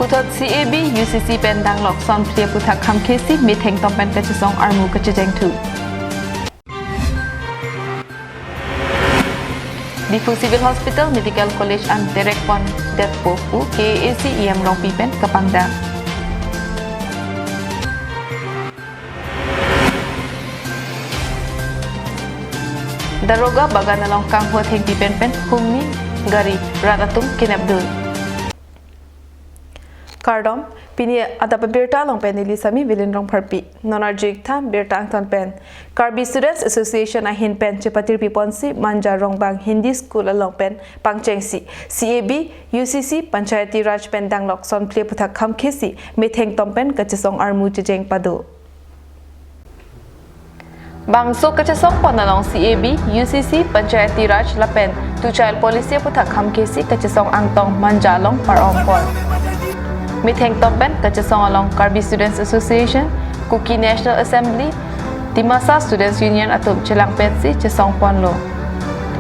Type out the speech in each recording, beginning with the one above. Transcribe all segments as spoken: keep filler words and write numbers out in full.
Puthot C A B, U C C pen danglok son phli aphuthak khamkhesi metheng tom pen kachesong armu kachejengthu. Diphu Civil Hospital Medical College an derek pondetpo pu K A A C E M Rongpi pen kapangdam. Daroga bagan along kanghu athengpi pen pen humni gari rat atum kenep dun. Kardom, pini adap abirta along pen neli Sami Vilin Rongpharpi. Non arju-ik tha birta angton pen. Karbi Students Association ahin pen chepatirpi ponsi Manja Rongbang Hindi School along pen pangchengsi C A B, U C C, Panchayati Raj pen danglok son phli aphuthak khamkhesi metheng tom pen kachesong armu chejeng pado. Bangso kachesong pon along C A B, U C C, Panchayati Raj lapen two child policy aphuthak khamkhesi kachesong angtong Manja along par-ong pon. Metheng tom pen kachesong along Karbi Students Association, Kuki National Assembly, Dimasa Students Union atum chelangpetsi chesong ponlo.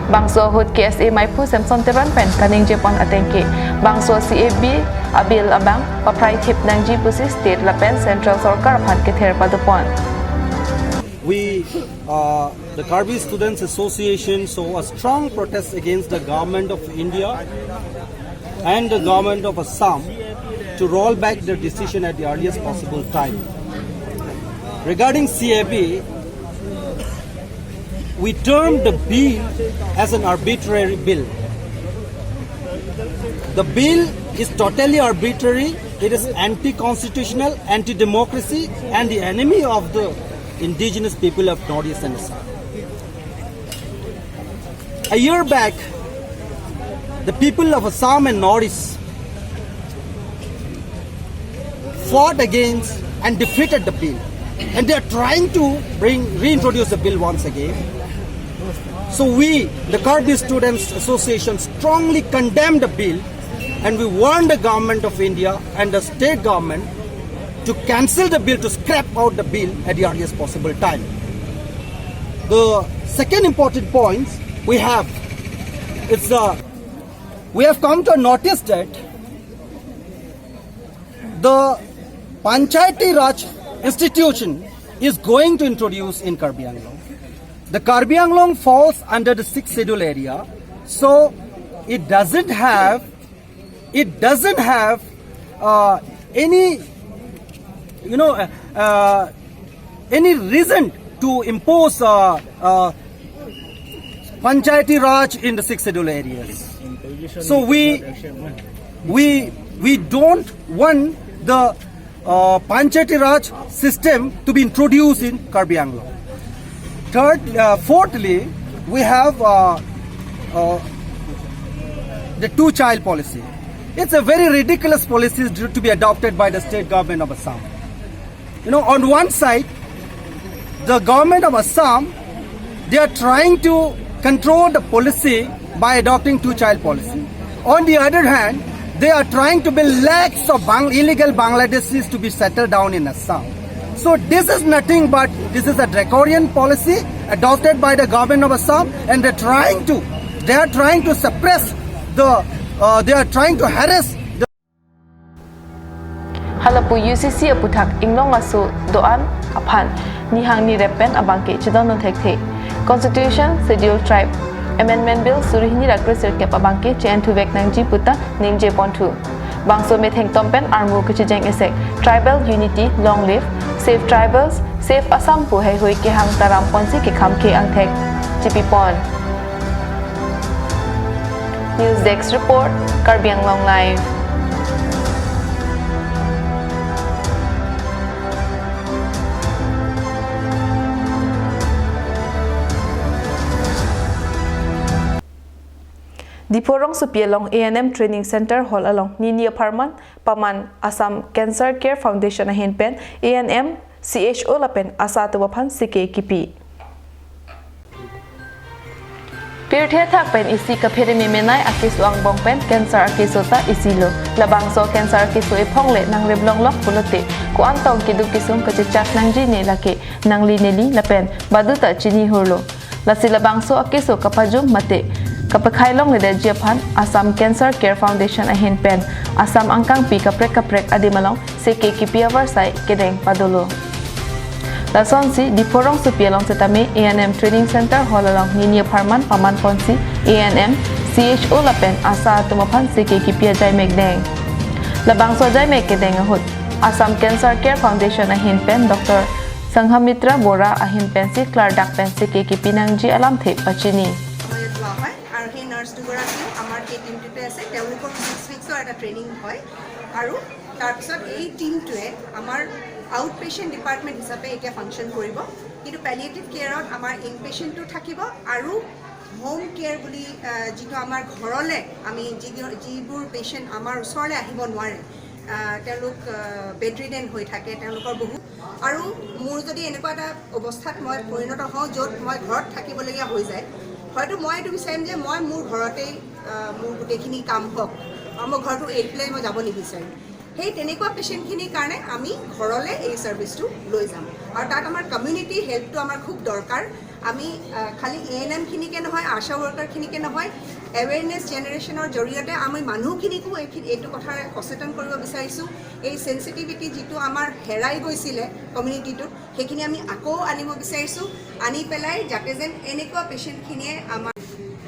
Bangso ahut K S A maiphu Samson Teron pen kaningje pon ateng ke, bangso C A B abill abang paphrai thip nangji pusi state lapen central sorkar aphan kether pado pon. We, uh, the Karbi Students Association, show a strong protest against the government of India and the government of Assam to roll back the decision at the earliest possible time. Regarding C A B, we termed the bill as an arbitrary bill. The bill is totally arbitrary. It is anti-constitutional, anti-democracy, and the enemy of the indigenous people of Northeast and Assam. A year back, the people of Assam and Northeast fought against and defeated the bill. And they are trying to bring, reintroduce the bill once again. So we, the Karbi Students Association, strongly condemn the bill, and we warn the government of India and the state government to cancel the bill, to scrap out the bill at the earliest possible time. The second important point we have, it's the, we have come to a notice that the Panchayati Raj institution is going to introduce in Karbi Anglong. The Karbi Anglong falls under the sixth schedule area, so it doesn't have, it doesn't have, uh, any, you know, uh, uh, any reason to impose, uh, uh, Panchayati Raj in the sixth schedule areas. So we, we, we don't want the, uh, Panchayati Raj system to be introduced in Karbi Anglong. Third, uh, fourthly, we have, uh, uh, the two-child policy. It's a very ridiculous policy to be adopted by the state government of Assam. You know, on one side, the government of Assam, they are trying to control the policy by adopting two-child policy. On the other hand, they are trying to bring lakhs of Bang-, illegal Bangladeshis to be settled down in Assam. So this is nothing but this is a draconian policy adopted by the government of Assam, and they're trying to, they are trying to suppress the, uh, they are trying to harass the Halapu U C C aphuthak inglong aso do-an aphan nihang nirep pen abangke chedondun thekthe. Constitution, Schedule Tribe Amendment Bill suri hini ra kre sirkep abangke che-enthuvek nangji puta ningje ponthu. Bangso metheng tom pen armu kechejeng esek Tribal Unity Long Live, Save Tribals, Save Assam pu heihui kehang taram ponsi kekhamkhe angthek chipi pon. News Desk Report, Karbi Anglong Live. Diphu rongsopi along A N M Training Center Hall along nini apharman paman Assam Cancer Care Foundation ahin pen A N M, C H O lapen ASHA atum aphan sike kipi. Pirthe athak pen isi kaphere memenai akeso angbong pen cancer akeso ta isi lo. Labangso cancer akeso ephong le nang reblong lok pulote ko-an tong keduk kesung kachechak nangji ne lake nangli neli lapen badu ta chini hurlo. Lasi labangso akeso kapajum mate kapakhai longledetji aphan Assam Cancer Care Foundation ahin pen Assam angkangpi kaprek kaprek adim along seke kipi avarsai kedeng padolo. Lasonsi Diphu rongsopi along setame A N M Training Center Hall along nini apharman paman ponsi A N M, C H O lapen ASHA atum aphan seke kipi ajaimek deng. Labangso ajaimek kedeng ahut Assam Cancer Care Foundation ahin pen Doctor Sanghamitra Bora ahin pensi klardak pen seke kipi nangji alamthe pachini. সময়ত লোৱা হয় আৰু সেই নাৰ্ছ দুগৰাকীও আমাৰ এই টিমটোতে আছে। তেওঁলোকৰ ছিক্স উইকছৰ এটা ট্ৰেইনিং হয় আৰু তাৰপিছত এই টিমটোৱে আমাৰ আউট পেচেণ্ট ডিপাৰ্টমেণ্ট হিচাপে এতিয়া ফাংচন কৰিব, কিন্তু পেলিয়েটিভ কেয়াৰত আমাৰ ইন পেচেণ্টো থাকিব আৰু হোম কেয়াৰ বুলি, আহ, যিটো আমাৰ ঘৰলৈ আমি যিগি- যিবোৰ পেচেণ্ট আমাৰ ওচৰলৈ আহিব নোৱাৰে, আহ, তেওঁলোক বেড ৰিডেন হৈ থাকে, তেওঁলোকৰ বহুত, আৰু মোৰ যদি এনেকুৱা এটা অৱস্থাত মই পৰিণত হওঁ য'ত মই ঘৰত থাকিবলগীয়া হৈ যায়, হয়তো মই এইটো বিচাৰিম যে মই মোৰ ঘৰতেই, আহ, মোৰ গোটেইখিনি কাম হওক আৰু মই ঘৰটো এৰি পেলাই মই যাব নিবিচাৰিম। সেই তেনেকুৱা পেচেণ্টখিনিৰ কাৰণে আমি ঘৰলৈ এই ছাৰ্ভিচটো লৈ যাম আৰু তাত আমাৰ কমিউনিটি হেল্পটো আমাৰ খুব দৰকাৰ। আমি, আহ, খালি এ এন এমখিনিকে নহয়, আশা ৱৰ্কাৰখিনিকে নহয়, এৱেৰনেছ জেনেৰেশ্যনৰ জৰিয়তে আমি মানুহখিনিকো এইখি- এইটো কথাৰে সচেতন কৰিব বিচাৰিছোঁ। এই ছেনচিটিভিটি যিটো আমাৰ হেৰাই গৈছিলে কমিউনিটিটোত, সেইখিনি আমি আকৌ আনিব বিচাৰিছোঁ। আনি পেলাই যাতে যেন এনেকুৱা পেচেণ্টখিনিয়ে আমাৰ,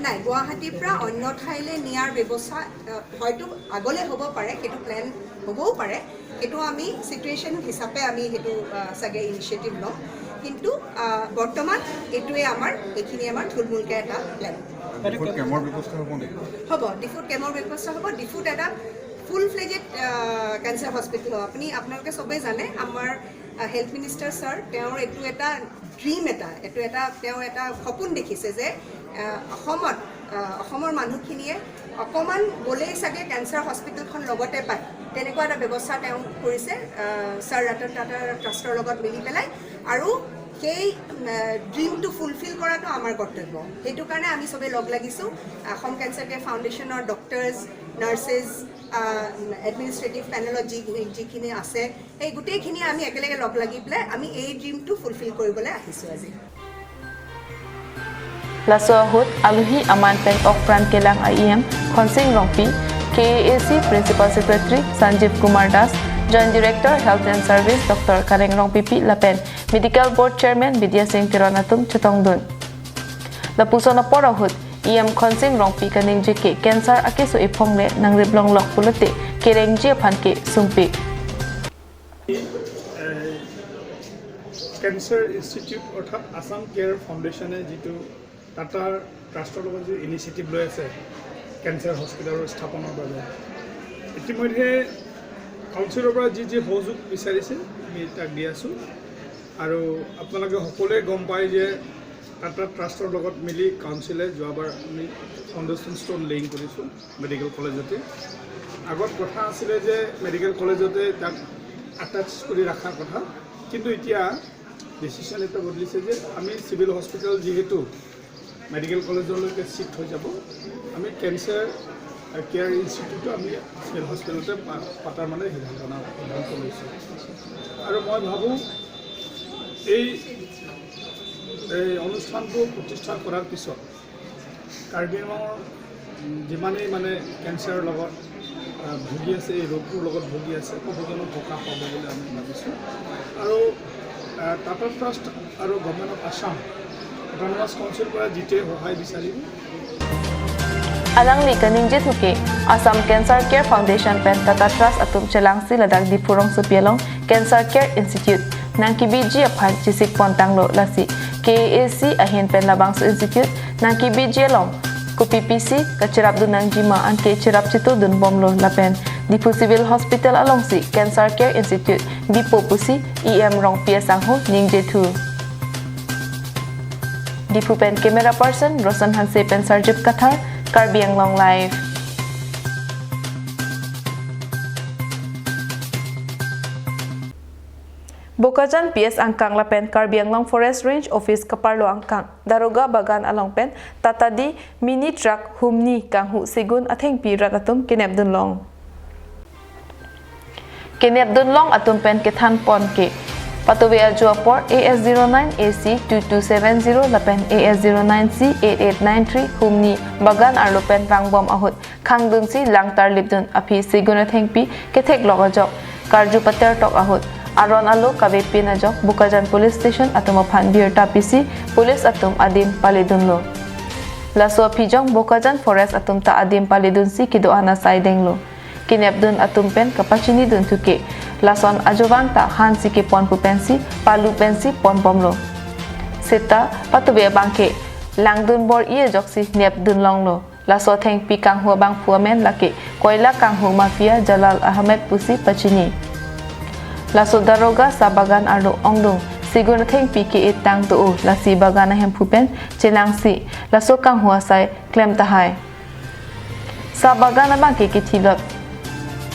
নাই, গুৱাহাটীৰ পৰা অন্য ঠাইলৈ নিয়াৰ ব্যৱস্থা, আহ, হয়তো আগলৈ হ'ব পাৰে, সেইটো প্লেন হ'বও পাৰে। সেইটো আমি চিটুৱেশ্যন হিচাপে আমি সেইটো, আহ, চাগে ইনিচিয়েটিভ ল'ম। কিন্তু, আহ, বৰ্তমান এইটোৱে আমাৰ, এইখিনি আমাৰ থুলমূলকৈ এটা প্লেন। ডিফুত কেমৰ ব্যৱস্থা হ'ব নেকি? হ'ব, ডিফুত কেমৰ ব্যৱস্থা হ'ব। ডিফুত এটা ফুল ফ্লেজেড, আহ, কেঞ্চাৰ হস্পিটেল হ'ব। আপুনি, আপোনালোকে চবেই জানে, আমাৰ, আহ, হেল্থ মিনিষ্টাৰ ছাৰ, তেওঁৰ এইটো এটা ড্ৰিম, এটা, এইটো এটা, তেওঁ এটা সপোন দেখিছে যে, আহ, অসমত, আহ, অসমৰ মানুহখিনিয়ে অকণমান গ'লেই চাগে কেঞ্চাৰ হস্পিটেলখন লগতে পায়, তেনেকুৱা এটা ব্যৱস্থা তেওঁ কৰিছে, আহ, ছাৰ ৰতন টাটা ট্ৰাষ্টৰ লগত মিলি পেলাই। আৰু সেই, আহ, ড্ৰিমটো ফুলফিল কৰাটো আমাৰ কৰ্তব্য। সেইটো কাৰণে আমি চবেই লগ লাগিছোঁ। অসম কেঞ্চাৰ কেয়াৰ ফাউণ্ডেশ্যনৰ ডক্টৰ্ছ, নাৰ্ছেছ, আহ, এডমিনিষ্ট্ৰেটিভ পেনেলত যি যিখিনি আছে, সেই গোটেইখিনি আমি একেলগে লগ লাগি পেলাই আমি এই ড্ৰিমটো ফুলফিল কৰিবলৈ আহিছোঁ আজি। Laso ahut aluhi aman pen okpran kelang a E M Khonsing Rongpi, K A A C Principal Secretary Sanjeev Kumar Das, Joint Director Health and Service Doctor Kareng Rongpipi lapen Medical Board Chairman Bidya Singh Teron atum chetongdun. Lapuson apor ahut E M Khonsing Rongpi kaningje ke cancer akeso ephongle nangrip longlok pulote kerengji aphan ke sumpik. এই cancer institute অৰ্থাৎ আছাম কেয়াৰ ফাউণ্ডেশ্যনে যিটো টাটা ট্ৰাষ্টৰ লগত যি ইনিচিয়েটিভ লৈ আছে কেঞ্চাৰ হস্পিটেলৰ স্থাপনৰ বাবে, ইতিমধ্যে কাউন্সিলৰ পৰা যি যি সহযোগ বিচাৰিছে আমি তাক দি আছোঁ। আৰু আপোনালোকে সকলোৱে গম পায় যে টাটা ট্ৰাষ্টৰ লগত মিলি কাউন্সিলে যোৱাবাৰ আমি ফাউণ্ডেশ্যন ষ্ট'ন লেইং কৰিছোঁ মেডিকেল কলেজতে। আগত কথা আছিলে যে মেডিকেল কলেজতে তাক আটাচ কৰি ৰখাৰ কথা, কিন্তু এতিয়া ডিচিশ্যন এটা বদলিছে যে আমি চিভিল হস্পিটেল যিহেতু মেডিকেল কলেজলৈকে শ্বিফ্ট হৈ যাব, আমি কেঞ্চাৰ কেয়াৰ ইনষ্টিটিউটটো আমি চিভিল হস্পিটেলতে পা- পাতাৰ মানে সিদ্ধান্ত, সিদ্ধান্ত লৈছোঁ। আৰু মই ভাবোঁ এই, এই অনুষ্ঠানটো প্ৰতিষ্ঠা কৰাৰ পিছত কাৰ্বি আংলঙৰ, উম, যিমানেই মানে কেঞ্চাৰৰ লগত, আহ, ভুগি আছে, এই ৰোগটোৰ লগত ভুগি আছে, বহুজনক সকাহ পাব বুলি আমি ভাবিছোঁ। আৰু, আহ, টাটা ট্ৰাষ্ট আৰু গভৰ্ণমেণ্ট অফ আছাম অট'নমাছ কাউন্সিলৰ পৰা যিটোৱে সহায় বিচাৰিব। Alangli kaningje thu ke Assam Cancer Care Foundation pen Tata Trust atum chelangsi ladak Diphu rongsopi along Cancer Care Institute nangkebiji aphan chesik pon tanglo, lasi K A A C ahin pen labangso institute nangkebiji along kopi pisi kacherapdun nangjima anke cherap chetudun bomlo lapen Diphu Civil Hospital alongsi Cancer Care Institute bipo pusi E M Rongpi asangho ningje thu. Diphu pen camera person Roshan Hanse pen Sarjip Kathar, Karbi Anglong Live. Bokajan P S angkang lapen Karbi Anglong Forest Range Office kaparlo angkang Daroga Bagan along pen Tata D mini truck humni kanghu segun athengpi rat atum kenepdun long. Kenepdun long atum pen kethan pon ke Patove ajo apor A S zero nine A C two two seven zero lapen A S zero nine C eight eight nine three humni bagan arlo pen vangbom ahut khangdunsi langtarlipdun aphi Sigun Athengpi ketheklok ajok karju patertok ahut aron alo kavepin ajok Bokajan Police Station atum aphan birta pisi police atum adim palidunlo. Laso aphi jong Bokajan Forest atum ta adim palidunsi kedo-an asai denglo. Kenepdun atum pen kapachinidun thuke, lason ajovang ta hansi kepon pu pensi palu pensi ponbomlo. Seta patove abangke langdun bor-i ajoksi nepdun longlo. Laso athengpi kanghu abangphu amen lake koila kanghu mafia Jalal Ahmed pusi pachini. Laso daroga sa bagan arlo ongdung Sigun Athengpi ke-etang do-o, lasi bagan ahemphu pen chenangsi laso kanghu asai klem tahai. Sa bagan abangke kethilot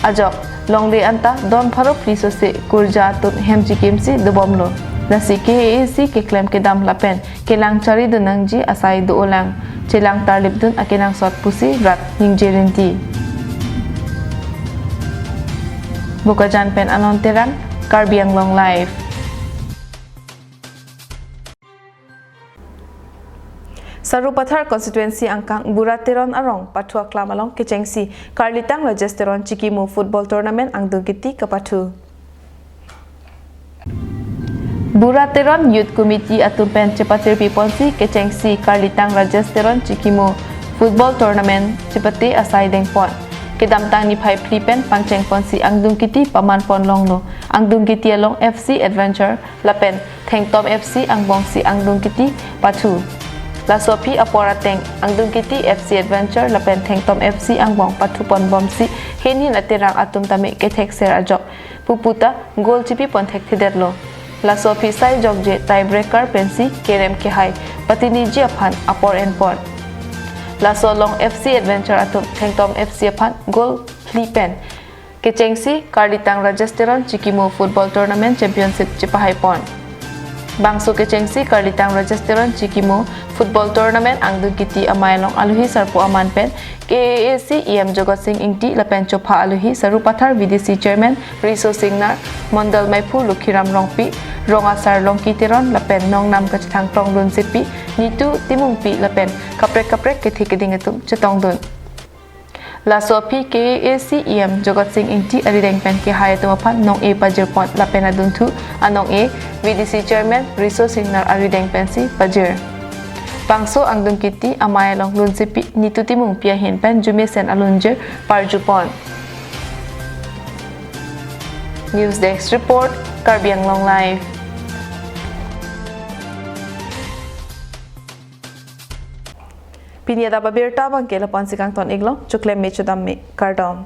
ajok longle anta don pharo phli sose kurja atum hem chikimsi dobomlo. Lasi K A A C keklem kedam lapen kelang charidun nangji asai do-olang, chelangtarlipdun akenangsot pusi rat ningje rinti. Bokajan pen Anon Terang, Karbi Anglong Live. Sarupathar constituency angkang Bura Teron arong pathu aklam along kechengsi Karlitang Rajesh Teron Chikimo football tournament angdung kiti kapathu. Bura Teron Youth Committee atum pen chepatirpi ponsi kechengsi Karlitang Rajesh Teron Chikimo football tournament chepate asai dengpon. Kedamtang niphai phli pen pangcheng ponsi angdung kiti paman pon longlo. Angdung kiti along F C Adventure lapen Thengtom F C angbongsi angdung kiti pathu. Laso aphi apor ateng angdung kiti F C Adventure lapen Thengtom F C angbong pathu ponbomsi henhin aterang atum tame kethekser ajok puputa goal chipi pon thekthedetlo. Laso aphi sai jokje tiebreaker pensi kerem kehai patiniji aphan apor enpon. Laso along F C Adventure atum Thengtom F C aphan goal phli pen kechengsi Karlitang Rajesh Teron Chikimo Football Tournament Championship chepahai pon. Bangso kechengsi Karlitang Rajesh Teron Chikimo Football Tournament angdung kiti amei along alohi sarpo aman pen K A A C E M Jagat Sing Ingti lapen chopha alohi Sarupathar V D C Chairman Riso Singnar, Mondol Meiphu Lokhiram Rongpi, Rong Asar Longki Teron lapen nongnam kachethang Tronglun Sepi, Nitu Timungpi lapen kaprek kaprek kethe keding atum chetongdun. Laso aphi K A A C E M Jagat Sing Ingti arideng pen kehai atum aphan nong-e pajirpon lapen adunthu anong-e V D C Chairman Riso Singnar arideng pensi pajir. Bangso angdung kiti amei along Lunsepi Nitu Timungpi ahin pen jumesen alunjir parjupon. News Desk Report, Karbi Anglong Live. Pini adap abirta abangke lapu-ansi kangton-iklong, choklem me chodam me, kardom.